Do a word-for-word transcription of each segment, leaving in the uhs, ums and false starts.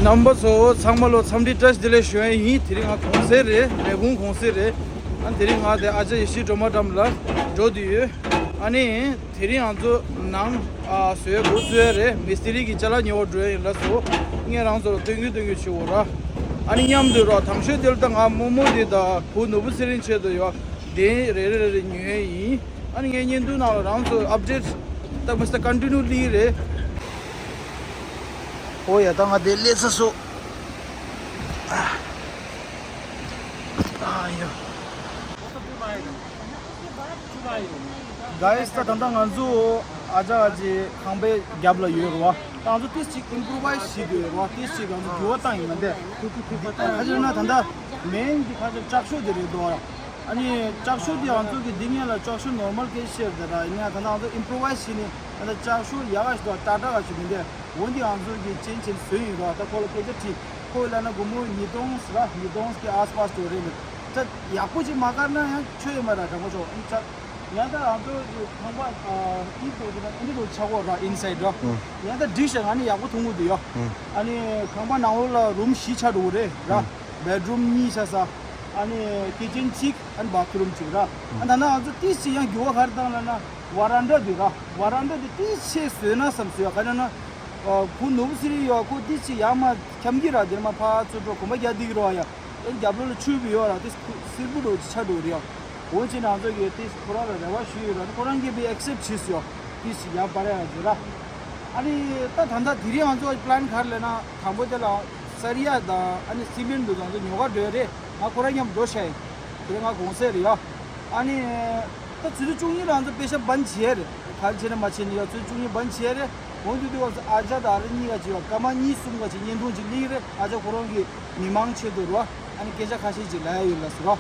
རྣམ་པ་ཚོ་ཚང་མ་ལོ་འཚམས་འདྲི་བཀྲ་ཤིས་བདེ་ལེགས་ཞུ་ཡ་ཡིན། དེ་རིང་ང་གུང་སེང་རེད། ལས་ཁུངས་གུང་སེང་རེད། ཨ་དེ་རིང་ང་དེ་ཨ་ཅག་ཡེ་ཤེས་སྒྲོལ་མ་འགྲམ་ལ་འགྲོ་དུས་ཡོད། ཨ་ནི་དེ་རིང་ང་ཚོ་ནང་ཨ་བཟོས་འགོ་བཙུགས་ཡ་རེད། མི་སྟི་རི་གི་ཅ་ལག་ཉོ་བར་འགྲོ་ཡ་ཡིན་ལ་སོ། ངས་རང་ཚོར་སྟོན་གི་སྟོན་གི་བྱེད་འོ་ར། ཨ་ནི་མཉམ་དུ་རོགས་དང་ཤོས་དེ་ལ་ད་ང་རྨོ་མོ་དེ་དང་བུ་ནོར་བུ་ཚེ་རིང་ཆེད་དུ་ཡོད། དེ་རེ་རེ་རེ་རེ་ཉོ་ཡ་ཡིན། ཨ་ནི་ངའི་བརྙན་ཐུང་ནང་ལ་རང་ཚོ་ཨབ་ཌེཊ་ད་མི་སྟ་ཀོན་ཊི་ནིའུ་ལི་རེད། ཨོ་ཡ་ད་ང་དེ་སླེབས་ཚར་སོང་། ཨ་ཡོ། Guys, ད་ད་ལྟ་ང་ཚོ་ཨ་ཅག་ཨ་ཅེ་ཁང་པའི་རྒྱབ་ལ་ཡོད་རེད་བ། ད་ང་ཚོ་ཏིས་ཅིག་ཨིམ་པོ་རོ་ཝའི་ཛི་བྱེད་དགོས་རེད་བ། ཏིས་ཅིག་ང་ཚོ་འགྱུར་བ་བཏང་ཡིན་ན་འདི། ཁ་ཅིག་ན་ད་ལྟ་མེན་གྱི་ཁ་ཅིག་ལྕགས་ཤོག་དེ་རེད་འདུག་བ། ཨ་ནི་ལྕགས་ཤོག་དེ་ང་ཚོ་གི་འདི་སྔོན་ལ་ལྕགས་ཤོག་ནོར་མལ་སྐད་ཆ་བཤད་རེད་ད། ཡིན་ན་ད་ལྟ་ང་ཚོ་ཨིམ་པོ་རོ་ཝའི་ཛི་བྱས་ནས་ད་ལྟ་ལྕགས་ཤོག་ཡག་ག་ཞིག་འདུག་ཏག་ཏག་ག་ཞིག་མི་འདུག་འོན་ཏེ་ང་ཚོ་གི་ཅན་ཅན་བཟོས་ཡིན་རོགས། ད་ཁོ་ལ་སྐད་ཆ་དྲིས། ཁོ་ལ་ན་སྒོར་མོ་ཉིས་སྟོང་ཟེར་ར། ཉིས་སྟོང་གི་ཨ་སི་པ་སི་འགྲོ་རེད་མི། ད་ཡག་པོ་ཅིག་མ་བཀར་ན་ཡང་ཆོ་ཡོད་མ་ར། དྲང་པོ་ཆོ་ཨིན་ཆ། ཡང་ད་ང་ཚོ་གི་ཁང་པ་ཨ་ཨི་ཏོ་དེ་ན་ཨིན་དྲི་ལོ་ཆག་གོ་ར། ཨིན་སའིཌ་ར། ཡང་ད་འགྲིག་ཤག་ང་ནི་ཡག་པོ་མཐོང་གི་འདུག་ཡ། ཨ་ནི་ཁང་པ་ནང་ལོགས་ལ་རུམ་བཞི་ཆགས་འགྲོ་གི་རེད་ར། བེད་རུམ་གཉིས་ཆགས་ས། ཨ་ནི་ཀི་ཅན་གཅིག་ཨ་ནི་བཱ་ཐི་རུམ་གཅིག་ར། ཨ་ད་ན་ང་ཚོ་ཏིས་ཅིག་ཡང་འགྱུར་བ་ག་རེ་བཏང་ལབ་ན་ཝ་རན་ཌ་དེ་ར། ཝ་རན་ཌ་དེ་ཏིས་ཆེ་བཟོས་ན་བསམ་སོང་ཡ། ག་རེ་ན་ཁོ་ནོར་བུ་ཚེ་རིང་ཡོད། ཁོ་ཏིས་ཅིག་ཡར་མར་འཁྱམ་གི་ར། དེར་མར་ཕར་ཚུར་འགྲོ་གོམ་པ་རྒྱག་བསྡད་ཀྱི་རེད་བ་ཡ། ཨེ་རྒྱབ་ལོགས་ལ་ཆུ་བུད་ཡོད་ར། ཏིས་སེར་པོ་འདྲ་ཅིག་ཆགས་འགྲོ་གི་རེད་ཡ། འོ་ཅེ་ན་ང་ཚོ་གི་ཏིས་ཁོ་རང་ལ་རེ་བ་ཞུས་ཡོད་ར། ཁོ་རང་གིས་བི་ཨེག་སེབ་བྱས་སོང་ཡ། ཏིས་ཅིག་ཡར་སྤར་ཡ་ཡོད་ར། ཨ་ནི་ད་ད་ལྟ་དེ་རིང་ང་ཚོ་པི་ལན་ག་རེ་ལབ་ན། དང་པོ་དེ་ལ་སར་ཡ་དང་ཨ་ནི་སི་མེན་འདུག་ང་ཚོ་ཉོ་ག་འགྲོ་ཡ་རེད། ང་ཁོ་རང་མཉམ་འགྲོ་ཤག་ཡིན། དེ་རིང་ང་གུང་སེང་རེད་ཡ། ཨ་ནི་ད་ཆུ་ཚོད་བཅུ་གཉིས་ལ་ང་ཚོ་པེ་ཤ་བན་བྱས་རེད། ག་རེ་བྱས་ན་མ་བྱས་ན་ཡ། ཆུ་ཚོད་བཅུ་གཉིས་བན་བྱས་རེད། འོ་དུས་དུས་ང་ཚོ་ཨ་ཅག་དང་ཨ་རི་གཉིས་ཀ་བྱས་ཡ། སྐར་མ་གཉིས་གསུམ་ག་ཅིག་བརྙན་ཐུང་ཅིག་ལེན་རེད། ཨ་ཅག་ཁོ་རང་གི་མི་མང་ཆེད་དུ་རོ། ཨ་ནི་སྐད་ཆ་ཁ་ཤས་ཅིག་ལབ་ཡ་ཡོད་ལ་ཟེར་རོ།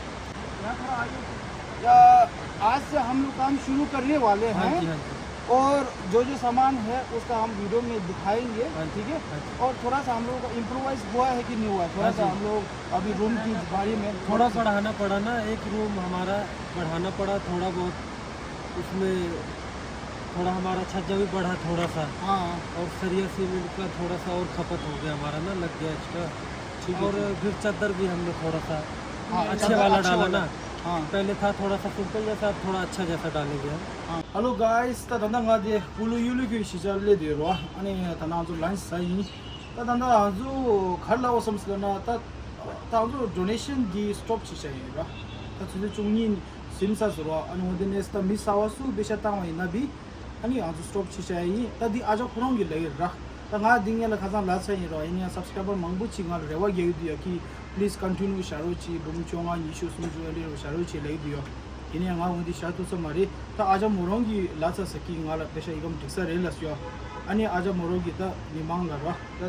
या, आज से हम लोग काम शुरू करने वाले हैं। हाँ जी, हाँ जी। और जो जो सामान है, उसका हम वीडियो में दिखाएंगे, हाँ जी, ठीक है? हाँ जी। और थोड़ा सा हम लोगों का इम्प्रोवाइज हुआ है कि नहीं हुआ है? थोड़ा हाँ सा जी। हम लोग अभी रूम की बारे में थोड़ा बढ़ाना पड़ा ना, एक रूम हमारा बढ़ाना पड़ा थोड़ा बहुत, उसमें थोड़ा हमारा छज्जा भी बढ़ा थोड़ा सा। हाँ। और सरिया सीमेंट का थोड़ा सा और खपत हो गया हमारा ना, लग गया एक्स्ट्रा। ठीक है, और ठीक। फिर चादर भी हमने थोड़ा सा हाँ, अच्छे चादर वाला अच्छा डाला वाला। ना। हाँ। पहले था थोड़ा सा सिंपल जैसा, अब थोड़ा अच्छा जैसा डालेंगे हम। हाँ। Hello guys, ད་ད་ལྟ་ང་དེ་པུ་ལུ་ཡུ་ལུ་ཁུའི་གཞིས་ཆགས་སླེབས་བསྡད་ཡོད་རེད་བ། ཨ་ནི་ད་ང་ཚོ་ལན་ཆི་ཟ་ཡིན། ད་ད་ལྟ་ང་ཚོ་ག་རེ་ལབ་དགོས་བསམ་ཟེར་ན། ད་ད་ང་ཚོ་ཌོ་ནེ་ཤན་འདི་སི་ཊོབ་བྱས་བཞག་ཡིན་ར། ད་ཆུ་ཚོད་བཅུ་གཉིས་ཟིན་ཚར་སོང་ར། ཨ་ནི་འོ་དེ་ནས་ད་མི་གསར་པ་སུ་པེ་ཤ་བཏང་བ་ཡིན་ན་བི། ཨ་ནི་ང་ཚོ་སི་ཊོབ་བྱས་བཞག་ཡིན། ད་འདི་ཨ་ཅག་ཁོ་རང་གིས་ལབ་ཡོད་ར། ད་ང་འདི་སྔོན་ལ་ཁ་སང་ལབ་ཚར་ཡིན་ར། ཡིན་ན་ཡང་སབ་སི་ཀ་རའི་བར་མང་པོ་ཅིག་ང་ལ་རེ་བ་རྒྱག་གི་འདུག་ཡ། གི་པི་ལི་སི་ཀོན་ཊི་ནིའུ་བྱ་རོགས་བྱེད། འབུམ་བཅོ་ལྔ་ཉི་ཤུ་སུམ་ཅུ་ཨ་འདྲ་བྱ་རོགས་བྱེད་ལབ་ཀྱི་འདུག་ཡ། ཡིན་ན་ཡང་ང་འོ་འདི་བྱ་ཐུབ་ས་མ་རེད། ད་ཨ་ཅག་མོ་རང་གིས་ལབ་ཚར་ཟེར་གི། ང་ལ་པེ་ཤ་ཡི་གམ་འགྲིག་ས་རེད་ལབ་སོང་ཡ། ཨ་ནི་ཨ་ཅག་མོ་རང་གིས་ད་མི་མང་ལ་ར་ད་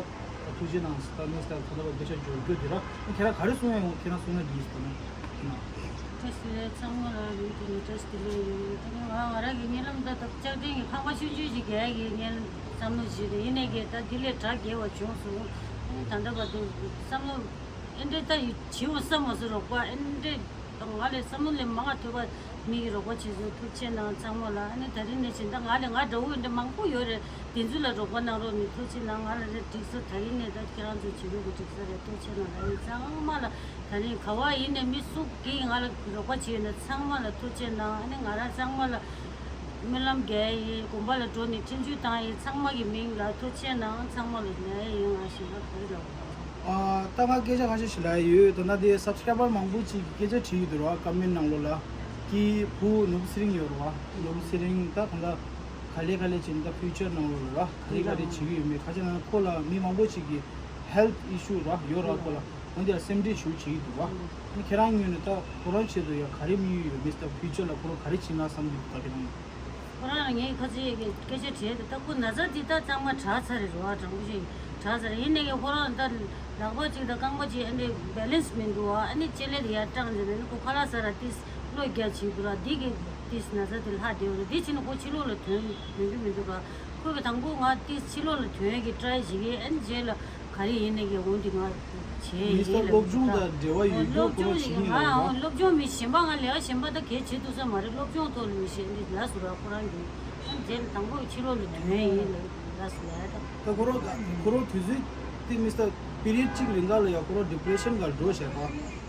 ཐུགས་རྗེ་གནང་ཟེར། ད་ནེགསི་ཊའིམ་ད་ལྟ་བ་པེ་ཤ་འབྱོར་རྒྱུ་དེ་ར། ཁྱེད་རང་ག་རེ་གསུང་ཡ་ཡོད། ཁྱེད་རང་གསུང་ན་འགྲིག་ཟེར་ན། བཀྲ་ཤིས་བདེ་ལེགས། ཚང་མ་ལ་རིང་དུ་ནས་བཀྲ་ཤིས་བདེ་ལེགས་ཡིན། ད་ནི་ང་ང་རང་གི་རྨི་ལམ་ད་ལྟ་ལྕགས་ཏྲེན་གྱི་ཁང་པ་ཆུང་ཆུང་ཞིག་རྒྱག་གི་ངས་བསམ་བློ་བྱས་ཏེ། ཡིན་ནའི་གི་ད་འདི་ལས་གྲ་རྒྱས་པ་བྱུང་སོང་། ཨ་ནི་ད་ལྟ་བར་དུ་བསམ་བློ་ཨེ་འདྲས་ད་བྱེད་འོང་བསམ་མ་སོང་རོགས་པ། ཨེ་འདྲས་ང་ལས་བསམ་བློ་ལས་མང་བ་ཐོས་པ། མི་གི་རོགས་པ་བྱེད་ཚུལ་ཐུགས་རྗེ་གནང་ཚང་མ་ལ། ཨ་ནི་ད་རིང་ནས་བྱས་ད་ང་ལས་ང་འདྲ་བོ་འདྲ་མང་པོ་ཡོད་རེད། དེ་ཚོ་ལ་རོགས་པ་གནང་རོགས་གནང་། ཐུགས་རྗེ་གནང་། ང་ལ་རེ་འགྲིག་སོང་། ད་རིང་ནས་ད་ཁྱེད་རང་ཚོ་བྱེད་རོགས་གི་འགྲིག་ས་རེད། ཐུགས་རྗེ་གནང་། ད་རིང་ཚང་མ་ལ། ད་རིང་ག་བ་ཡིན་ནས་མི་སུ་གིས་ང་ལ་རོགས་པ་བྱས་ཡོད་ན་ཚང་མ་ལ་ཐུགས་རྗེ་གནང་། ཨ་ནི་ང་རང་ཚང་མ་ལ་རྨི་ལམ་རྒྱག་ཡིན། དགོན་པ་ལ་འགྲོ་ནས་ཁྲིམས་གཅོད་བཏང་ཡིན། ཚང་མ་གི་མིང་ལ་ཐུགས་རྗེ་གནང་། ཚང་མ་ལ་ནས་ཡིན། ང་ཞིག་ལ་ག་རེ་ལབ། ཨ་ད་ང་སྐད་ཆ་ཁ་ཤས་ཤིག་ལབ་ཡོད། ད་ལྟ་དེ་སབ་སི་ཀ་རའི་བར་མང་པོ་ཅིག་གིས་སྐད་ཆ་དྲིས་ཡོད་འདུག་ར། ཀོ་མེན་ཊི་ནང་ལོགས་ལ། ཀི་བུ་ནོར་བུ་ཚེ་རིང་ཡོད་ར་བ། ནོར་བུ་ཚེ་རིང་ད་ད་ལྟ་ག་ལེ་ག་ལེ་བྱས་ནས་ད་ཕིའུ་ཅར་ནང་ལོགས་ལ་ར་ག་ལེ་ག་ལེ་བྱེད་ཀྱི་ཡོད་མེད། ཁ་ཆེ་ན་ཁོ་ལ་མི་མང་པོ་ཅིག་གིས་ཧེལ་ཐི་ཨི་ཤུ་ར་ཡོད་ར། ཁོ་ལ་འོན་ཏེ་སེམས་ཁྲལ་ཞེ་པོ་བྱེད་ཀྱི་འདུག་ར། ཨ་ནི་ཁྱེད་རང་ངོས་ནས་ད་ཁོ་རང་ཆེད་དུ་ཡ་ག་རེ་དམིགས་ཡུལ་ཡོད་མེད། ད་ཕིའུ་ཅར་ལ་ཁོ་རང་ག་རེ་བྱེད་ན་བསམ་གྱི་འདུག་ད་ཁྱེད་རང་། ཁོ་རང་ལ་ངས་ཁ་ཚིག་གི་སྐད་ཆ་དྲིས་ཏེ། ད་ཁོ་ན་ཚ་འདི་ད་གཙང་མ་དྲག་ཚར་རེད་རོ། དྲང་པོ་བཤད་དྲག་ཚར་རེད། ཡིན་ནའི་ཁོ་རང་ད་ལག་པ་གཅིག་དང་རྐང་པ་གཅིག་ཨ་ནི་བེ་ལེན་སི་མི་འདུག་ཨ། ཨ་ནི་ལྕེ་ལེ་དེ་ཡར་སྐྲངས་ནས་ཨ་ནི་ཁོ་ཁ་ལག་ཟ་ར་ཏིས་གློ་རྒྱག་བྱེད་དགོས་ར། འདི་གི་ཏིས་ན་ཚ་དེ་ལྷག་བསྡད་ཡོད་རེད། འདི་ཕྱིན་ན་ཁོ་ཕྱི་ལོགས་ལ་ཐོན་ཐོན་རྒྱུ་མི་འདུག་ར། ཁོ་གི་དང་པོ་ང་ཏིས་ཕྱི་ལོགས་ལ་ཐོན་གི་ཊ་རའི་བྱེད་གི། ཨ་ནི་རྗེས་ལ་ག་རེ་ཡིན་ནའི་གི་འོ་འདི་ང་བྱས་མི་ཡིན་ལ། སློབ་སྦྱོང་དང་འབྲེལ་བ་ཡོད་རྒྱུ་ཁོ་རང་བྱེད་ཀྱི་ཡོད་རེད་བ། སློབ་སྦྱོང་མི་གཞན་པ་ང་ལས་ཀ་གཞན་པ་ད་གས་བྱེད་ཐུབ་ས་མ་རེད། སློབ་སྦྱོང་ཐོག་ལ་མི་ཤེས་འདི་ལ་སུ་ར་ཁོ་རང་གི་ཨ་ནི་རྗེས་ལ་དང་པོ་ཕྱི་ལོགས་ལ་ཐོན་ཡིན་ལ་ལ་སུ་ལ་ད། ད་ཁོ་རང་ཁོ་རང་དུས་ཚོད་དེ་མི་སྟ་ པི་རི་ཡོཌ་གཅིག་རིང་ག་ལ་ཡང་ཁོ་རང་ཌི་པི་རེ་ཤན་ག་འགྲོ་བྱས་པ།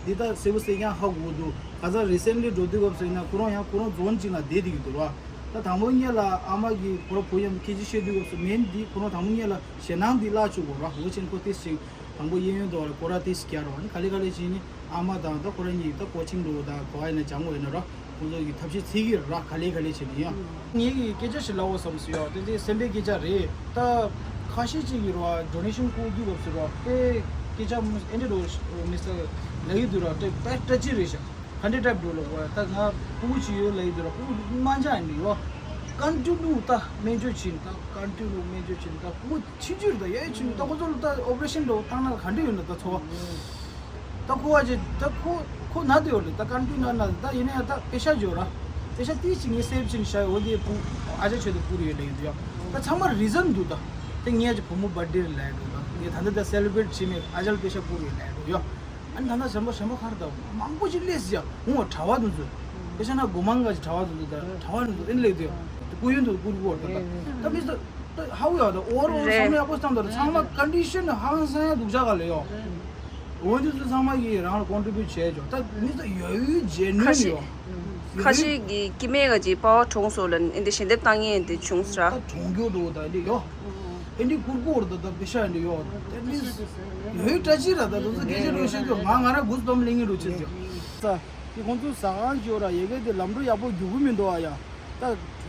འདི་ད་གསལ་པོ་གསལ་རྐྱང་ཧ་གོ་འདུག་ག་ས་རི་སེན་ལི་འགྲོ་དུས་སྐབས་སུ་ཡིན་ན་ཁོ་རང་ཡང་ཁོ་རང་ཛོན་གཅིག་ན་བསྡད་བསྡད་ཀྱི་འདུག་ར། ད་དང་པོ་ཉིད་ལ་ཨ་མ་གིས་ཁོ་རང་བུ་མཉམ་དུ་སྐད་ཆ་བཤད་དུས་སྐབས་སུ་མེན་འདི་ཁོ་རང་དང་པོ་ཉིད་ལ་ཞེད་སྣང་འདི་བརླག་བཅུག་གོ་ར། འོ་ཕྱིན་ཁོ་ཏིས་ཅིག་དང་པོ་གཡས་གཡོན་དུ་བ་ལ་སྐོར་ར་ཏིས་ཅིག་རྒྱག་རོགས། ཨ་ནི་ག་ལེ་ག་ལེ་བྱས་ནི་ཨ་མ་དང་ད་ཁོ་རང་གཉིས་ད་ཀོ་ཆིང་འགྲོ་ད་ག་བ་ཡིན་ན་སྦྱང་དགོས་ཡིན་ན་ར། ཁོང་ཚོ་གི་ཐབས་ཤེས་བྱེད་ཀྱི་རེད་ར། ག་ལེ་ག་ལེ་བྱས་ནས་ཡང་། ངེད་ཀྱིས་སྐད་ཆ་ཞིག་ལབ་འོ་བསམ་སོང་ཡ། དེ་དེ་སེམས་པའི་སྐད་ཆ་རེད། ད་ཁ་ཤས་ཅིག་གིས་ར་ཌོ་ནེ་ཤན་བསྐུར་དུས་སྐབས་སུ་ར་དཔེ་སྐད་ཆ་མི་ཨེ་འདྲ་རོ་མི་ས་ལབ་ཡི་འདུག་ར། དཔེ་སྐྲ་ལྕི་རེད་ཤག་ག་འདྲ་འདྲ་འགྲོ་ལ་འོ་ད་ང་ཕྲུ་གུ་ཅིག་ཡོད་ལབ་ཡི་འདུག་ར། ཕྲུ་གུ་དམར་འབྱར་ཡིན་འདུག་ཡ། ཀོན་ཊི་ནིའུ་ད་སྨན་བཅོས་བྱེད་ད་ཀོན་ཊི་ནིའུ་སྨན་བཅོས་བྱེད་ད་ཕྲུ་གུ་ཆུང་ཆུང་རེད། ད་ཡ་ཆུང་ད་ཁོ་ཚོ་ལ་ད་ཨོ་པ་རེ་ཤན་འགྲོ་བཏང་ན་ག་འདྲ་ཡོད་ན་ད་ཚོར་བ། ད་ཁོ་བ་ཅི་ད་ཁོ་ཁོ་ན་དེ་ཡོད་རེད། ད་ཀོན་ཊི་ནིའུ་ན་ད་ཡིན་ན་ཡང་ད་པེ་ཤ་ཅིག་ཡོད་ར། པེ་ཤ་ཏིས་ཅིག་ངས་སེབ་བྱས་ནས་བཞག་ཡོད། འོ་དེ་ཕྲུ་གུ་ཨ་ཅག་ཆོས་དེ་བསྐུར་ཡོད་ལབ་ཡོད་ཡ། ད་ཚང་མ་རི་ཛན་འདུག་ད་དེ་ངས་ཅིག་བུ་མོ་བར་ཌེ་རེད་ལབ་ཡོད། ད་ངས་ད་ལྟ་ད་སེ་ལེ་བྷི་རེ་ཊི་བྱེད་མེད། ཨ་ཅག་ལ་པེ་ཤ་བསྐུར་ཡོད་ལབ་ཡོད་ཡ། ཨ་ནི་ད་ལྟ་གཞན་པ་གཞན་པ་ག་རེ་ད་མང་པོ་ཅིག་སླེབས་ཟེར་ཡ། འོ་གྲྭ་པ་དེ་ཚོ་པེ་ཤ་ན་སྒོ་མང་ག་ཅིག་གྲྭ་པ་དེ་ཚོ་ད་གྲྭ་པ་དེ་ཚོ་ཨེ་ནི་སླེབས་དུས་ཡ། སྐུ་ཡོན་དུ་བསྐུར་གོ་ད་ད་ད་མི་ད་ད་ཧ་གོ་ཡ། ད་ཨོ་རོ་རེད། བསམ་བློ་ཡག་པོ་བཏང་ད་ད་ཚང་མ་ཀོན་ཌི་ཤན་ཧང་སང་ཡ་སྡུག་ཅག་ག་ལ་ཡོད། འོ་འདི་ཚོ་ཚང་མ་གིས་རང་ལ་ཀོན་ཊི་བིའུ་ཊི་བྱས་ཆོག་ད་མི་ཚོ་ཡོད་ཡོད་ཇེ་ནུས་ཡོད། ཁ་ཤས་ཀྱིས་སྐྱེ་དམན་ག་ཅིག་པ་ཝར་གྲོངས་སོང་ལ་ཨེ་འདི་ཞལ་འདེབས་བཏང་ངེས་ཨེ་འདི་བྱུང་ཟེར། ད་གྲོངས་རྒྱུ་འགྲོ་ད་འདི་ཡོད། ཨེ་འདི་ཀུར་ཀུར་ད་ད་པེ་ཤ་ཨེ་འདི་ཡོད། ད་མི་ཡོད་བཀྲ་ཤིས་ར་ད་དུང་ཚོ་སྐད་ཆ་འགྲོ་ཤེས་ཀྱི་ང་ང་ར་གུས་པ་ལེན་གྱི་འགྲོ་ཆེ་ཟེར། ས་དེ་ཁོང་ཚོ་ཟ་ཁང་ཅིག་ཡོད་ར། ཡ་གི་དེ་ལམ་འགྲོ་ཡག་པོ་རྒྱུག་གི་མི་འདུག་ཨ་ཡ། ད་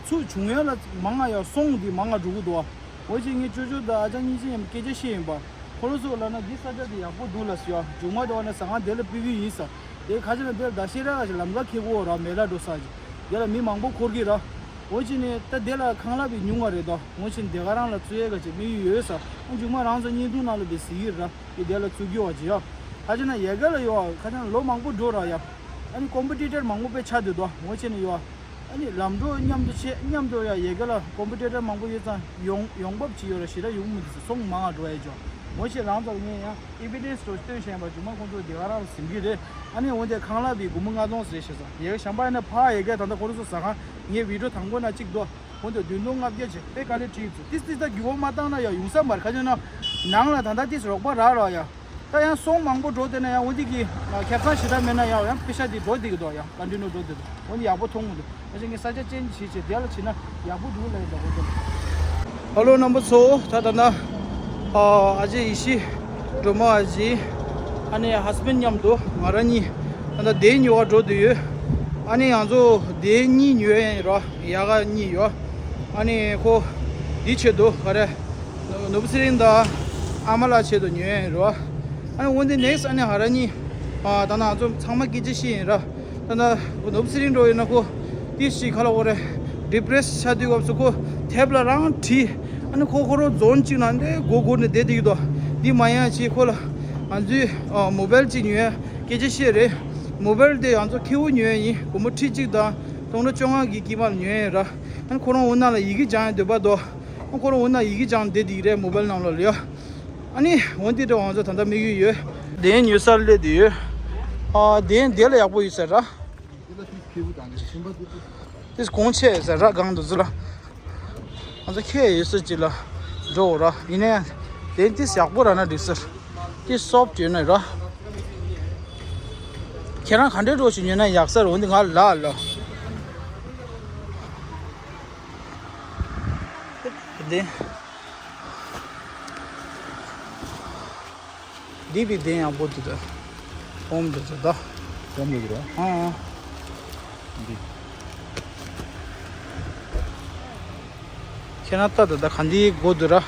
ཚུར་བྱུང་ཡ་ལ་མང་ང་ཡ་སོང་དེ་མང་ང་འགྲོ་གི་འདུག་ཨ། འོ་ཅིག་ངའི་ཅོ་ཅོ་དང་ཨ་ཅག་གཉིས་ཆ་མཉམ་སྐད་ཆ་བཤད་ཡིན་པ། ཁོ་རང་ཚོ་ལབ་ན་འདི་ས་ཆ་འདི་ཡག་པོ་འདུག་ལབ་ཟེར་ཡ། མཇུག་མ་དེ་བ་ན་ཟ་ཁང་དེ་ལ་ཕུལ་གི་ཡིན་ས། དེ་ཁ་ཆེ་ན་དེ་ལ་ཟླ་ཤེས་ར་ག་ཞིག་ལམ་ཁ་ཁེ་གོ་ར་མེ་ལ་འགྲོ་ས་ཅིག་དེ་ལ་མི་མང་པོ་འཁོར་གི་ར། འོ་ཅིག་ནས་ད་དེ་ལ་ཁང་གླ་བི་ཉུང་བ་རེད་དོ། འོ་ཅིག་དེ་ག་རང་ལ་བཙུགས་ཡས་ག་ཅིག་དམིགས་ཡུལ་ཡོད་ས། འོ་མཇུག་མ་རང་ཚོ་བརྙན་ཐུང་ནང་ལ་བི་ཟི་ཡིར་ར་དེ་དེ་ལ་བཙུགས་རྒྱུ་བ་ཅིག་ཡ། ཁ་ཆེ་ན་ཡ་ག་ལ་ཡོ་ཁ་ཆེ་ན་ལོ་མང་པོ་འགྲོ་ར་ཡ། ཨ་ནི་ཀོམ་པི་ཊི་ཊར་མང་པོ་དཔེ་ཆགས་འདུག་དོ། འོ་ཅིག་ནས་ཡོ། ཨ་ནི་ལམ་འགྲོ་མཉམ་དུ་བྱེད་མཉམ་དུ་ཡ་ཡ་ག་ལ་ཀོམ་པི་ཊི་ཊར་མང་པོ་ཡོད་ཙང་ཡོང་ཡོང་འབབ་ཅིག་ཡོད་ར་ཞེ་དྲག་ཡོང་མི་འདུག་ཟེར། ཚོང་མང་ང་འགྲོ་ཡ་ཅོ། ངོ་ཤེས་རང་ཚོར་ངས་ཡང་ཨི་བི་ཌེན་སི་འགྲོ་སྟོན་བཞིན་པ་མཇུག་མ་ཁོང་ཚོ་དེ་ག་རང་ཟིན་གི་རེད། ཨ་ནི་འོན་ཏེ་ཁང་གླ་བི་སྒོར་མོ་ལྔ་སྟོང་ཟེར་ཞེས་ས་ཡ་ག་བྱམས་པ་ཡིན་ན་ཕ་ཡ་ག་ད་ལྟ་ཁོ་རང་ཚོ་ཟ་ཁང་ངའི་བི་ཌི་ཡོ་དང་པོ་ན་གཅིག་འདུག་འོན་ཏེ་བདུན་སྟོང་ལྔ་བརྒྱ་བྱས་དཔེ་དཀའ་ལས་ཁྲིད་ཚུལ་ཏིས་ཏིས་ད་རྒྱུ་བ་མ་བཏང་ན་ཡ་ཡོང་ས་མ་རེད། ཁ་ཆེ་ན་ནང་ལ་ད་ལྟ་ཏིས་རོགས་པ་རག་རོགས་ཡ། ད་ཡང་སོང་མང་པོ་འགྲོ་དེ་ན་ཡང་འོ་འདི་གི་ཁེ་བཟང་ཞེ་དྲག་མེད་ན་ཡང་ཡང་པེ་ཤ་འདི་འགྲོ་བསྡད་ཀྱི་འདུག་ཡང་ཀོན་ཊི་ནིའུ་འགྲོ་བསྡད་འདུག་འོ་འདི་ཡག་པོ་མཐོང་གི་འདུག་ཁ་ཆེ་ངས་ས་ཆ་ཅན་ཞིག་བྱས་དེ་ལ་ཕྱིན་ན་ཡག་པོ་འདུག་ལབ་ཡོད་འདུག་ཧ་ལོ་རྣམ་པ་ཚོ། ད་ད་ན་ཨ་ཅེ་ཡེ་ཤེས་སྒྲོལ་མ་ཨ་ཅེ་ཨ་ནེ་ཧ་སི་བྷེན་ཌི་མཉམ་དུ་ང་རང་གཉིས་ད་ལྟ་དེ་ཉོ་བ་འགྲོ་བསྡད་ཡོད། ཨ་ནེ་ང་ཚོ་དེ་གཉིས་ཉོ་ཡ་ཡིན་རོ། ཡ་ག་གཉིས་ཡོད། ཨ་ནེ་ཁོ་འདི་ཆེད་དུ་ག་རེ། ནོར་བུ་ཚེ་རིང་དང་ཨ་མ་ལགས་ཆེད་དུ་ཉོ་ཡ་ཡིན་རོ། ཨ་ནི་འོན་ཏེ་ནེག་སི་ཨ་ནི་ཧ་ར་གཉིས། ཨ་ད་ནང་ཚོ་ཚང་མ་སྐད་ཆ་བཤད་ཡིན་ར། ད་ན་ནོར་བུ་ཚེ་རིང་འགྲོ་ཡིན་ན་ཁོ་ཏི་ཞིག་ཁ་ལ་འོ་རེ། ཌི་པི་རེ་སི་ཆགས་དུས་སྐབས་སུ་ཁོ་དེབ་ལ་རང་བྲིས། ཨ་ནི་ཁོ་ཁོ་རང་ཛོན་གཅིག་ནང་འདྲེ་སྒོ་སྒོ་ནས་བསྡད་དེ་ཡོད་དོ། འདི་མ་ཡང་ཆེ་ཁོ་ལ་ང་ཚོའི་ཨ་མོ་བལ་གཅིག་ཉོ་ཡ་སྐད་ཆ་བཤད་རེད། མོ་བལ་དེ་ང་ཚོ་ཁེ་བོ་ཉོ་ཡ་ཡིན། སྒོར་མོ་ཁྲི་གཅིག་དང་སྟོང་ཕྲག་བཅོ་ལྔ་གི་དཀྱིལ་མ་ལ་ཉོ་ཡ་ཡིན་ར། ཨ་ནི་ཁོ་རང་འོ་ན་ལ་ཡི་གེ་སྦྱང་ཡ་འདོད་པ་དོ། ཁོ་རང་འོ་ན་ཡི་གེ་སྦྱང་བསྡད་དེ་རེད་མོ་བལ་ནང་ལ་ལ་ཡ། ཨ་ནི་འོན་ཏེ་འདྲ་ང་ཚོ་ད་ལྟ་དམིགས་ཡུལ་ཡོད། དེ་ཉོ་སར་སླེབས་དེ་ཡོད། ཨ་དེ་དེ་ལ་ཡག་པོ་ཡོད་ཟེར་ར། དེ་གོང་ཆེ་ཟེར་ར་གང་དུ་ཚུ་ལ། ང་ཚོ་ཁྱེད་ཡོད་ས་ཅིག་ལ་འགྲོ་ར། ཡིན་ནའི་དེ་ཏིས་ཡག་པོ་ར་ན་འགྲིག་ཟེར། ཏིས་སོབ་ཡོད་ན་ར། ཁྱེད་རང་ག་འདྲའི་འགྲོ་ཞིག་ཉོས་ན་ཡག་ཟེར་འོན་ཏེ་ང་ལ་ལ། དེ། འདི་བི་དེ་ཡང་པོ་དུ་ད། ཨོམ་དུ་ད་ད། ཨོམ་དུ་ད། ཨང་ཨང་། འདི། ཁྱེད་རང་ལྟ་ད་ད་ག་འདི་དགོས་འདུག་ར།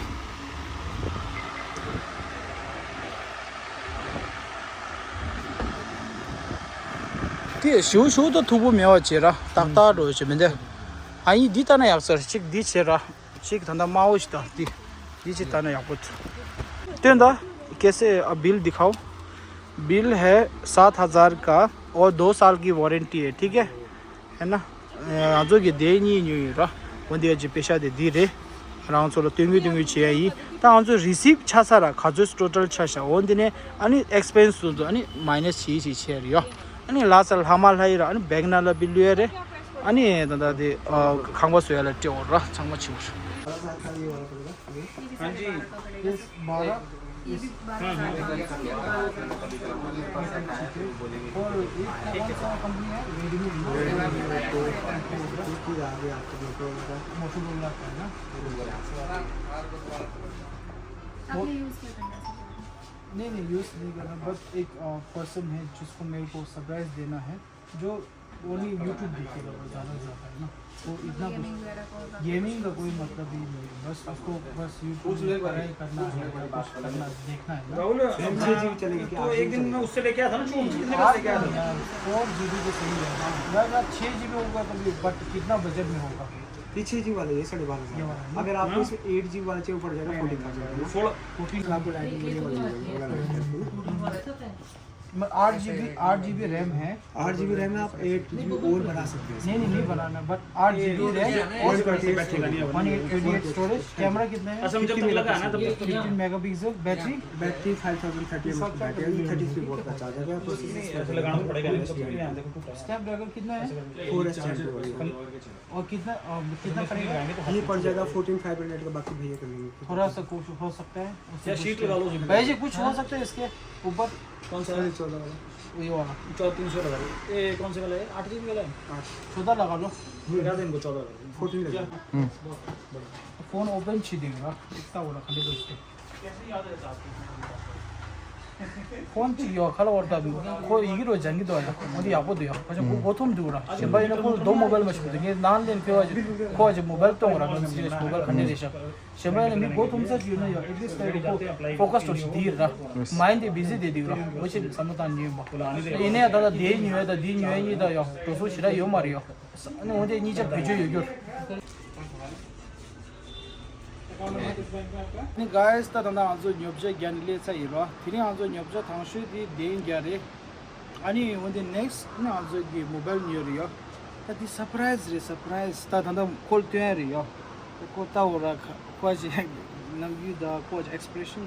དེ་ཞུ་ཞུ་ད་ཐུག་པོ་མེད་བ་བྱེད་ར་ཏག་ཏག་འགྲོ་བྱེད་མི་འདི། ཨ་ཡིན་འདི་ལྟ་ན་ཡག་ཟེར་ཅིག་འདི་བྱེད་ར། ཅིག་ད་ལྟ་དམར་པོ་ཞིག་དང་འདི། འདི་ཅིག་ལྟ་ན་ཡག་པོ་འདུག་སྟོན་ད། कैसे अब बिल दिखाओ। बिल है सात हज़ार का और दो साल की वारंटी है, ठीक है? है ना? ང་ཚོ་གི་དེ་གཉིས་ཉོས་ཡོད་ར། འོན་ཏེ་ཅིག་པེ་ཤ་དེ་འདི་རེད། རང་ཚོ་ལ་སྟོན་གི་སྟོན་གི་བྱེད་ཡ་ཡིན། ད་ང་ཚོ་རི་སིབ་ཆ་ས་ར་ག་ཚོད་ཊོ་ཊལ་ཆ་ཤག་འོན་ཏེ་ནས་ཨ་ནི་ཨེག་སི་པེན་སི་དེ་ཚོ་ཨ་ནི་མའི་ནས་བྱེད་ཅིག་བྱེད་རེད་ཡོ། ཨ་ནི་ལ་ས་ལྷ་མ་ལྷ་ཡི་ར་ཨ་ནི་བེག་ན་ལ་བི་ལུ་ཡ་རེད། ཨ་ནི་ད་ད་དེ་ཁང་པ་བཟོ་ཡ་ལ་སྤྲད་འོ་ར་ཚང་མ་བྱེད་འོ་ར། हाँ जी, इस बारह, ये भी बारह हज़ार का है, ये भी बारह हज़ार का है। और एक कौन सा कंपनी है? रेडमी। रेडमी तो ठीक है, आगे आपको जो होगा। मोटोरोला का है ना? आपने यूज़ क्या करना है? नहीं, नहीं, यूज़ नहीं करना, बस एक पर्सन है जिसको मेरे को सरप्राइज देना है, जो ओनली यूट्यूब देखेगा, वो ज़्यादा से ज़्यादा है ना। वो इतना कुछ गेमिंग वगैरह को होगा? गेमिंग का कोई मतलब ही नहीं है, बस उसको बस यूट्यूब में पढ़ाई करना है, कुछ करना, देखना है ना। राहुल, हम छह जीबी चलेंगे क्या? तो एक दिन मैं उससे लेके आया था ना, जो कितने का लेके आया था? यार, फोर जीबी तो सही है यार, यार, छः जीबी होगा तो भी, बट कितना बजट में होगा? ये छः जीबी वाला, ये साढ़े बारह हज़ार। ये वाला है ना? अगर आपको हाँ। इसे एट जीबी वाला चाहिए, ऊपर जाएगा, फोर्टीन थाउजेंड। सोलह। फोर्टीन आपको लाइट ये वाला, ये वाला। आठ जीबी, आठ जीबी रैम है। आठ जीबी रैम है, आप एट जीबी और बढ़ा सकते हैं। नहीं, नहीं, नहीं बढ़ाना, बट आठ GB RAM, one twenty eight storage. One twenty eight storage. Camera कितना है? अच्छा, जब तक लगा ना, तब तक fifteen megapixel. Battery? Battery five thousand thirty M A battery है, थर्टी थ्री वोल्ट का चार्जर है। ऐसे लगाना पड़ेगा, नहीं तो फिर यहाँ देखो। स्नैपड्रैगन कितना है? Four S ten pro. और कितना, अ, कितना पड़ेगा? ये पड़ जाएगा फोर्टीन फ़ाइव हंड्रेड का, बाकी भैया कर लेंगे। थोड़ा सा कुछ हो सकता है उससे? या कुछ शीट लगा लो उसमें। भाई जी, कुछ हो सकता है इसके ऊपर? कौन सा? अरे, चौदह वाला। ये वाला। चौदह, तीन सौ लगा लो। ये कौन से वाला है? आठ जीबी वाला है? आठ। चौदह लगा लो। लगा दे इनको, चौदह लगा दो। फोर्टीन लगा दो। हम्म। फ़ोन ओपन ཆེ་དེ་ར་ཏིག་ཏག་འོ་ལ་ག་འདྲ་འདུག་ཟེར། ཕོན་གཅིག་ཡོད་ཁ་ལ་འོར་ད་ཁོ་ཡི་གེ་རོ་སྦྱང་གི་འདུག་ཡ། འོ་འདི་ཡག་པོ་འདུག་ཡ། ཁོ་ཅག་གོ་གོ་ཐུམ་འདུག་ར། གཞན་པ་ཡིན་ན་ཁོ་རྡོ་མོ་བལ་མ་ཞིག་འདུག་ངས་ནང་ལེན་ཕེ་བ་ཅིག་ཁོ་ཅིག་མོ་བལ་གཏོང་ར། ང་ཚོ་མོ་བལ་ག་འདྲ་རེད་ཤག་གཞན་པ་ཡིན་ན་མི་གོ་ཐུམ་ས་ཅིག་ཡོད་ན་ཡ། ཨེ་ཊི་ལིསྟ་ཁོ་ཕོ་ཀས་འགྲོ་ཞིག་འདི་ར། མའིན་ཌི་བི་ཟི་དེ་འདུག་ར། འོ་ཆེ་བསམ་བློ་བཏང་ཉོས་པ་ཡིན་ན་ཡ། ད་ལྟ་དེ་ཉོས་ད་དེ་ཉོས་གཉིས་ད་ཡ་འགྲོ་སོང་ཞེ་དྲག་ཡོད་མ་རེད་ཡ། ཨ་ནི་འོ་དེ་གཉིས་ཆ་བེད་སྤྱོད་ཡོད་རྒྱུར། ནི་གཱའེ་སི། ད་ད་ལྟ་ང་ཚོ་ཉོ་ཆ་རྒྱག་ནི་སླེབས་ཚར་ཡིན་རོ། དེ་རིང་ང་ཚོ་ཉོ་ཆ་དང་ཤོས་དེ་བདེན་རྒྱག་རེད། ཨ་ནི་འོ་དེ་ནེག་སི་ནི་ང་ཚོ་གི་མོ་བལ་ཉོ་རེད་ཡོ། ད་དེ་སར་པ་རའི་ཛི་རེད། སར་པ་རའི་ཛི། ད་ད་ལྟ་ཁོལ་སྟོན་རེད་ཡོ། ད་ཁོ་ལྟ་འོ་ར། ཁ་ཁོ་ཅི་ནམ་རྒྱུན་ད་ཁོ་ཅི་ཨེག་སི་པི་རེ་ཤན།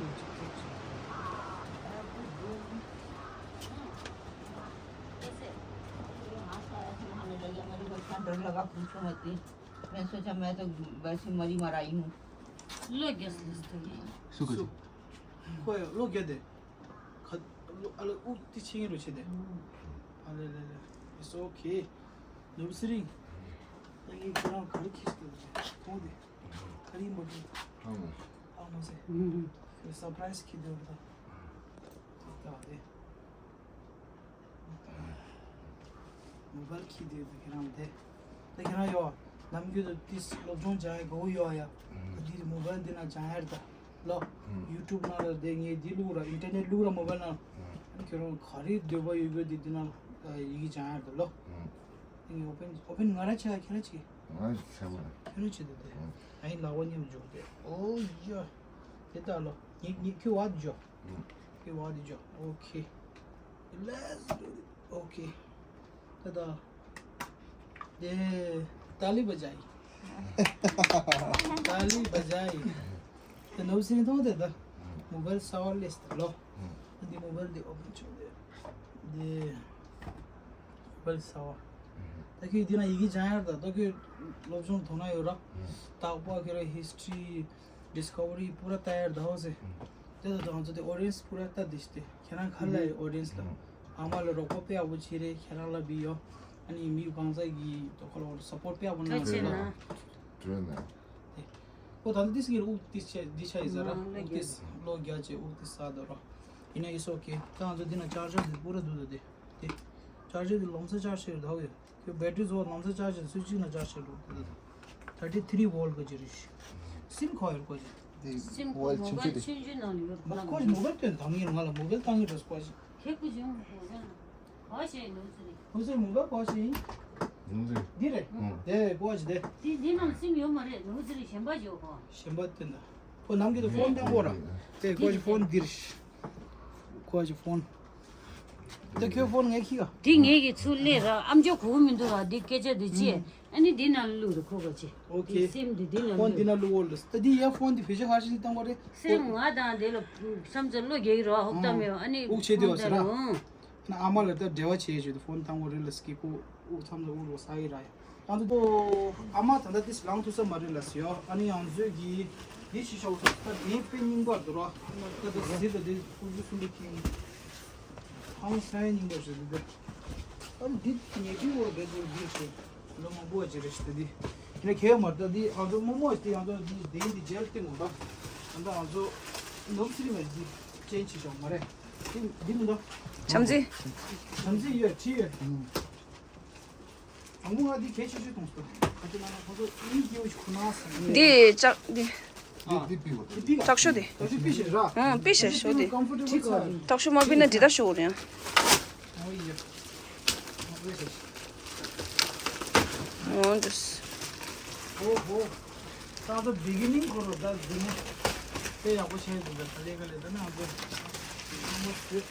डर लगा, पूछो मत। मैं सोचा, मैं तो वैसे मरी मराई हूँ। लो गैस लिस्ट। सुख। ཁོ་ཡ་ལོ་བརྒྱད་དེ། ཁ་ལོ་ཨ་ལོ་དབུགས་དེ་ཆེ་ངེ་རུ་ཆེ་དེ། ཨ་ལེ་ལེ་ལེ། It's okay. ནུབ་སི་རིང་། ད་ངས་ཁྱེད་རང་ག་རེ་ཁྱེར་སྐྱོད་དེ་མཐོང་དེ། ག་རེ་མ་དེ། ཨ་མ་སེ། ཨ་མ་སེ། ཁྱོད་སར་པ་རའི་ཛི་ཁྱེར་དེ་བ་ད། ད་དེ། མོ་བལ་ཁྱེར་དེ་ད་ཁྱེད་རང་དེ། ད་ཁྱེད་རང་ཡོ། ནམ་རྒྱུན་དུ་ཏིས་སློབ་སྦྱོང་སྦྱང་ཡ་དགའ་བོ་ཡོད་ཡ། ད་དེ་མོ་བལ་འདི་ན་སྦྱང་ཡ་རེད་ད། ལོ། ཡུ་ཊུབ་ནང་ལ་དེ་ངས་འདི་བླུག་ར། ཨིན་ཊར་ནེཊ་བླུག་ར་མོ་བལ་ནང་། ཁྱེད་རང་ག་རེ་འདོད་པ་ཡོད་གི་དེ་འདི་ན་ཡི་གེ་སྦྱང་ཡ་རེད་ད་ལོ། ངས་ཨོ་པན་ཨོ་པན་ང་ར་བྱས་ཁྱེད་རང་བྱེད། ང་བྱས་པ་རེད། ཁྱེད་རང་བྱེད་དེ་དེ། ཨ་ཡིན་ལག་པ་མཉམ་འཇོག་དེ། ཨོ་ཡ། དེ་ལྟ་ལོ། ངས་ངས་ཁྱོད་བ་དེ་འཇོག་ཁྱོད་བ་དེ་འཇོག་ཨོ་ཁེ། Let's do it. Okay. ད་ད། དེ། ཏཱ་ལི་བ་ཇའི། ཏཱ་ལི་བ་ཇའི། དེ་ནོར་སྲིད་མཐོང་དེ་ད། མོ་བལ་གསར་བ་སླེབས་ད་ལོ། ད་འདི་མོ་བལ་འདི་ཨོ་པན་བྱུང་དེ། དེ། མོ་བལ་གསར་བ། ད་ཁྱོད་འདི་ན་ཡི་གེ་སྦྱང་ཡ་རེད་ད། ད་ཁྱོད་སློབ་སྦྱོང་དོ་སྣང་ཡོད་ར། རྟག་པར་ཁྱོད་ར་ཧིས་ཊི་རི། ཌིས་ཁ་བ་རི་པུ་ར་ལྟ་ཡ་རེད་ད་ཧོ་སེ། དེ་ད་ང་ཚོ་དེ་ཨོ་ཌི་ཡེན་སི་པུ་ར་ལྟ་དེ་ཤི་དེ། ཁྱེད་རང་ཁ་ལ་ཡི་ཨོ་ཌི་ཡེན་སི་ལ། ཨ་མ་ལ་རོགས་པ་དཔེ་ཡག་པོ་བྱེད་རེད། ཁྱེད་རང་ལ་བི་ཡོ། ཨ་ནི་མི་གང་ཟག་གི་དོ་ཁ་ལ་སཔོར་ཊི་དཔེ་ཡག་པོ་གནང་རེད་ལ། བྲོས་ན། ཨོ་ད་ལྟ་ཏིས་ཀྱི་དབུགས་ཏིས་ཆེ་འདི་ཆ་ཡི་ཟེར་ར། དབུགས་ཏིས་ལོ་རྒྱ་ཆེ་དབུགས་ཏིས་ས་དོ་ར། ཡིན་ན་ཡིས་ཨོ་ཁེ། ད་ང་ཚོ་འདི་ན་ཅར་ཇར་དེ་པུ་ར་འདུག་ད་དེ། དེ། ཅར་ཇར་དེ་ལོང་ས་ཅར་ཇར་ད་ཧོ་ཡོད། ཁྱོད་བེ་ཊི་རི་བཟོ་བ་ལམ་སང་ཅར་ཇི་སུ་གཅིག་ན་ཅར་ཇི་བྱེད་དགོས། ཐར་ཊི་ཐི་རི་བོལ་ག་ཅི་རེད། སིམ་ཁོ་ཡོད་གོ་ཅི། སིམ་ཁོ་མོ་བལ་ཆུང་ཆུང་དེ། ཁོ་ཅི་མོ་བལ་སྟོན་དང་ངེར་ང་ལ་མོ་བལ་བཏང་ངེར་རེད་གོ་ཅི། ཁེ་ཀུ་ཅི་ཡོང་གོ་ཅི། གོ་ཅི་ནོ་ཅི་རེད། ཁོ་ཚོའི་མོ་བལ་གོ་ཅི་ཡིན། འདི་རེད། དེ་གོ་ཅི་དེ། དེ་འདི་ནང་སིམ་ཡོད་མ་རེད། ནོ་ཅི་རེད། གཞན་པ་ཅི་ཡོད་གོ། གཞན་པ་སྟོན་ད། ཁོ་ནམ་གི་དུ་ཕོན་བཏང་གོ་ར། དེ་གོ་ཅི་ཕོན་འདི་རེད། ཁོ་ཅི་ཕོན། ད་ཁྱོད་ཕོན་ངས་ཁྱི་ག་དེ་ངས་ཀྱི་ཚུར་སླེབས་ར། ཨམ་ཅོག་གོ་གི་མི་འདུག་ར། འདི་སྐད་ཆ་འདི་ཅི། ཨ་ནི་འདི་ནང་བླུགས་ར་ཁོ་ག་ཅི། ཨོ་ཁེ། དེ་སིམ་འདི་འདི་ནང་ཕོན་འདི་བླུགས། ནང་བླུགས་འོ་ལ། ད་འདི་ཡ་ཕོན་འདི་བེད་སྤྱོད་ག་རེ་བཏང་གོ་རེད། སེམས་ང་དང་དེ་ལ་བསམ་ཚུལ་བློ་རྒྱག་གི་རོ། ཧོབ་ཏ་མེད་ཨ་ནི་དབུགས་ཆད་དེ་བ་ཟེར་ར། ཨང་། ན་ཨ་མ་ལ་ད་འབྲེལ་བ་བྱེད་ཆེད་དུ་ཕོན་བཏང་གོ་རེད་ལ་སྐྱིད་པོ། དབུགས་མཚམས་ལ་དབུགས་རོ་ས་ཡི་ར་ཡ། ང་ཚོ་ཨ་མ་ད་ལྟ་དེ་ལངས་ཐུབ་ས་མ་རེད་ལ་ཟེར་ཡོ། ཨ་ནི་ང་ཚོས་ཀྱི་ དེ་ཞིག་ཤོག་ད་དེ་དཔེ་རྙིང་པ་འདུག་ར། ད་ད་ཟི་ད་དེ་ཀུ་ཀུ་སུ་ལི་ཁིང་། ཧང་སང་རྙིང་པ་ཞིག་འདུག་ཨ་ནི་འདི་ཉེ་དུས་འོར་བེད་སྤྱོད་འདི་ཞིག་ལོ་མང་པོ་ཅིག་རེད་ཤག་ད་འདི་ཡིན་ན་ཁྱད་མ་ད་འདི་ང་ཚོ་རྨོ་མོ་ཞིག་དེ་ང་ཚོ་འདི་དེ་འདི་མཇལ་སྟེ་ངོ་ད་ད་ང་ཚོ་ནོར་སི་རི་མ་འདི་ཅན་ཆེ་ཤོག་མ་རེད། འདི་འདི་མི་འདུག་བྱམས་བརྩེ། བྱམས་བརྩེ་ཡོད་ཁྲི་ཡོད། དང་པོ་ང་འདི་གལ་ཆེ་ཤོས་མཐོང་སོང་། ག་ཅི་ལབ་ན་ཁོང་ཚོ་མི་སྐྱེ་བོ་ཞིག་ཁོ་ན་ཟེར་ནས། འདི་ལྕགས་འདི། འདི་འདི་པི་བ། འདི་པི། དྲག་ཤོས་དེ། ད་ཅི་པི་ཞིག་ར། ཨང་པི་ཞིག་ཤོས་དེ། ཀམ་ཕོར་ཊེ་བལ་ཆགས། དྲག་ཤོས་མ་པི་ན་འདི་ད་ཤོད་རེད། ཨོ་ཡེ། ཨོ་འདུས། ཨོ་ཧོ། ད་ད་བི་གི་ནིང་ཁོ་རོ་ད་འདི་ནས། དེ་ཡག་པོ་བྱས་འདུག་ད་ག་ལེ་ག་ལེ་ད་ན་འདི། ཨ་མ་ཟེར། ཨ་མ་ཟེར།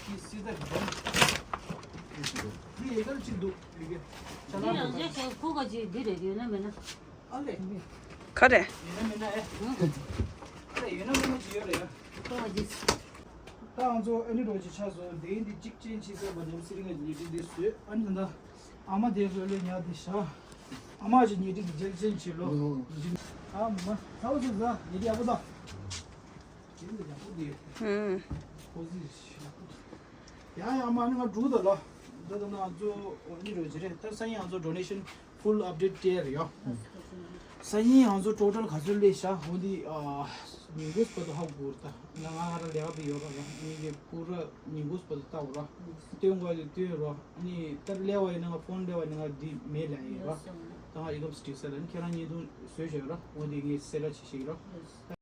ཁྱི་སི་ད་ག་འདི་ཡེ་གར་ཅིག་འདུག་ཡེ་གེ་ཅ་ལག་འདི་ཡང་རྗེས་སུ་ཁུག་ག་ཅིག་འདི་རེད་ཡོད་ན་མེད་ན། ཨ་ལེ། ག་རེ། ཡོད་ན་མེད་ན་ཨེ། ཨ་ལེ་ཡོད་ན་མེད་ན་ཅི་ཡོད་རེད་ཡ། ཁུག་ག་ཅིག་ད་ང་ཚོ་ཨ་ནི་རོ་ཅིག་ཆགས་སོང་། དེ་འདི་གཅིག་ཅན་ཆེ་ས་མ་ཉམས་སི་རི་ང་ཉེ་འདི་འདི་བཟོས། ཨ་ནི་ད་ཨ་མ་དེ་བཟོས་ལས་ཉག་འདི་ཤ། ཨ་མ་ཅིག་ཉེ་འདི་གཅིག་ཅན་ཆེ་ལོ། ཨ་མ་ཚ་བོ་ཟེར་ཟ་ཉེ་འདི་ཡག་པོ་ད། དེ་འདི་ཡག་པོ་འདི་ཡོད། ཧུམ། ཁོ་ཟི་ཡག་པོ་འདུག་ཡང་ཡང་མ་ནི་ང་འགྲོ་ད་ལ། འདི་ད་ང་ཚོ་འདི་རོ་ཅི་རེད། ད་སང་ཉིན་ང་ཚོ་ཌོ་ནེ་ཤན་ཕུལ་ཨབ་ཌེཊ་སྟེར་ཡོད། སང་ཉིན་ང་ཚོ་ཊོ་ཊལ་ག་ཚོད་སླེབས་ཤག་འོ་འདི་ཨ་ཉིན་གུང་བར་དུ་ཧ་གོ་ར། ད་ང་ང་ར་ལས་ཀ་པ་ཡོད་ར་ར། ངེད་ཀྱི་པུ་ར་ཉིན་གུང་བར་དུ་ལྟ་བ་ར། སྟོན་དགོས་དེ་སྟོན་ར། ཨ་ནི་ད་སླེབས་པ་ཡིན་ན་ང་ཕོན་སླེབས་པ་ཡིན་ན་ང་འདི་མེད་ལབ་ཡིན་ར། ད་ང་ཨི་ཀམ་སི་ཊི་སེ་ལ་ནི་ཁྱེད་རང་བརྙན་ཐུང་བཟོས་བཞག་ར། འོ་འདི་ངས་གསལ་བསྒྲགས་བྱེད་ཤེས་ར།